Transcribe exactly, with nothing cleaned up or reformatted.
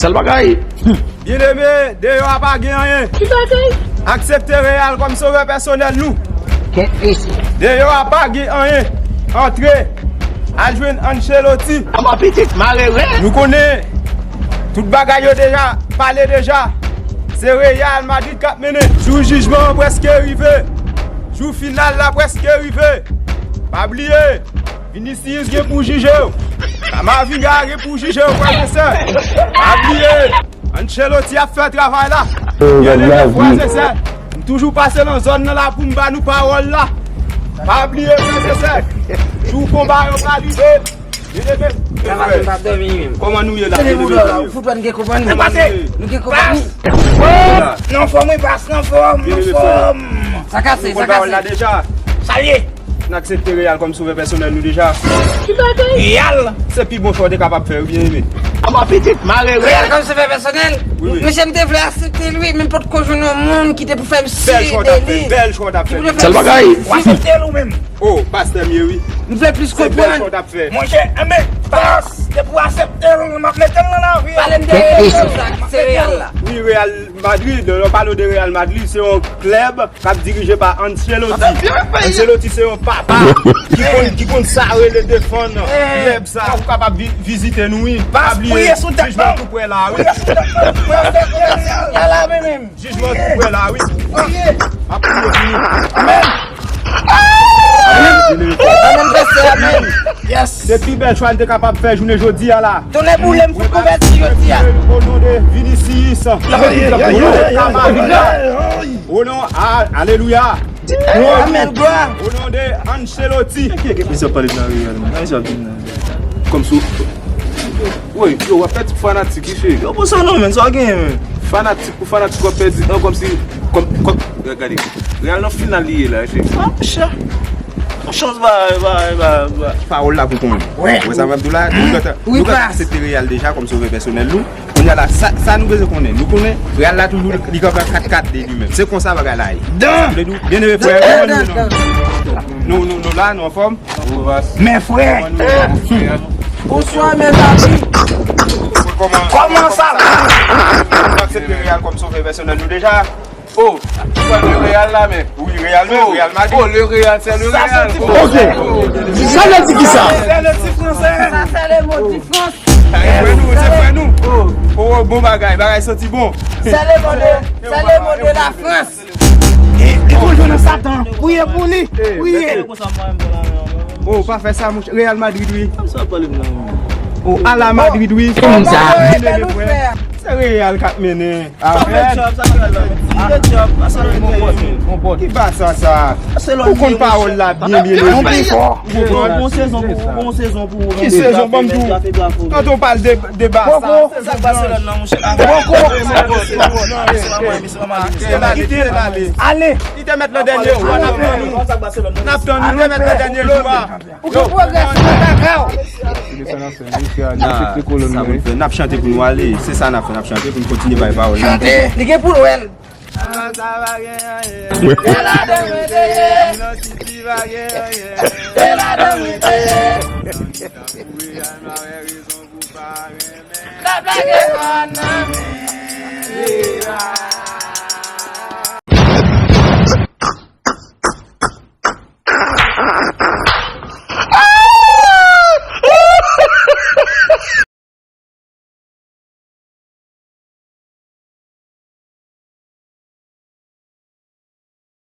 Sèl bagay. Byeneme, deyò a pa gen anyen. Ki bagay? Aksepte Real kòm sovè pèsonèl nou. Kèt mesye. Deyò a pa gen anyen. Antre. Al jwenn Ancelotti. Anba pitit mare rèd. Nou konnen tout bagay yo deja pale deja. Se Real Madrid k ap mennen. Jou jijman an prèske rive. Jou final la prèske rive. Pa bliye, Vinicius gen pou jije w. Camavinga gen pou jije w, frè e sè. Pa bliye, Ancelotti ap fè travay la. Byeneme, frè e sè, m toujou pase nan zòn nan la pou m ba nou pawòl la. Pa bliye, frè e sè, jou konba yo pral rive. Byeneme, frè, kòman nou ye la? Byeneme, frè, nou gen konprann. Pas! Nan fòm, wi, pas nan fòm, nan fòm. Sa kase, sa kase. Sa ye. N aksepte Real kòm sovè pèsonèl nou deja. Ki bagay? Real. Se pi bon chwa w te kapab fè, wi, byeneme. Anba pitit mare Real kòm sovè pèsonèl. Wi, wi. Mesye, m te vle aksepte l, wi, men m potko jwenn yon moun ki te pou fè m sede li. Bèl chwa w t ap fè, bèl chwa w t ap fè. Ki pou fè m sede li. Ou aksepte l ou menm? Oh, pastè m ye, wi. M vle plis konprann. Se bèl chwa w t ap fè. Monchè, enben, pas, depi w aksepte l, m ap mete l nan lavi a. Pale m de Real, se Real la. Wi, Real Madrid, lè w pale w de Real Madrid, se yon klèb k ap dirije pa Ancelotti. Ancelotti se yon papa ki konn, ki konn sa rele defann klèb sa. Ou kapab vi-, vizite nou, wi. Pa bliye, jijman tou prè la, wi. Jijman tou prè la, wi. Ap priye pou nou. Amèn. Amèn, pastè, amèn. Yes. Se pi bèl chwa n te kapab fè jounen jodi a la. Tonnè boule m fout konvèti jodi a. O non de Vinicius. O non a, alelouya. Amèn, glwa. O non de Ancelotti. Ki, ki, ki, misye ap pale nan Real, man. Nan misye ap vin nan. Kòmsi w, woy, yo, w ap pèdi fanatik, mesye. Yo, bon, sa non, men, sa w genyen, men. Fanatik pou fanatik, w ap pèdi, non, kòmsi, kòm, kòm, gade, Real nan final li ye la, mesye. Ah, monchè. Yon chans ba, ba, ba, ba. Pawòl la pou konnen. Wè. Wè sa m ap di w la, nou gentan, nou gentan aksepte Real deja kòm sovè pèsonèl nou. Kounye a la, sa, sa nou bezwen konnen. Nou konnen Real la toujou, li kanpe ak kat kat de li menm. Se konsa bagay la ye. Sa vle di, byeneme frè, kòman nou ye, non? Nou, nou, nou la, nou anfòm? Men frè. Bonswa, mezanmi. Kòman sa va? Nou aksepte Real kòm sovè pèsonèl nou deja. Oh, ou wè le Real la, men. Wi, Real menm, Real Madrid. Oh, le Real, c'est le Real. Ok. Sa vle di ki sa? C'est le petit français. Ça, c'est le mot du France. Se frè nou, se frè nou. Oh, bon bagay, bagay santi bon. C'est le mot de, c'est le mot de la France. Li, li konn jwe nan Satan. Priye pou li. Priye. Oh, pa fè sa, mouch. Real Madrid, wi. Oh, ala Madrid, wi. Konn sa. Se Real k ap mennen. Amèn. Ki Basa sa? Ou konn pawòl la byen, byen, byen. Bon sezon pou, bon sezon pou ou. Ki sezon? Ban m di w. Kanton pale de, de Basa. Sa k Barcelone nan, monchè. Kite l ale, kite l ale. Ale. Li te mèt nan dènye jou a, n ap tann nou. N ap tann nou, li te mèt nan dènye jou a. Ou gen pwogrè sou kaka w. N ap chante pou nou ale. Se sa n ap fè, n ap chante pou nou kontinye bay pawòl la. Chante. Li gen pou l wè l. Sa pa gen anyen. Se ladan mwen te ye. Vilositi pa gen anyen. Se ladan mwen te ye. Tankou Real, m pa wè rezon pou pa renmen. N ap lage kò a nan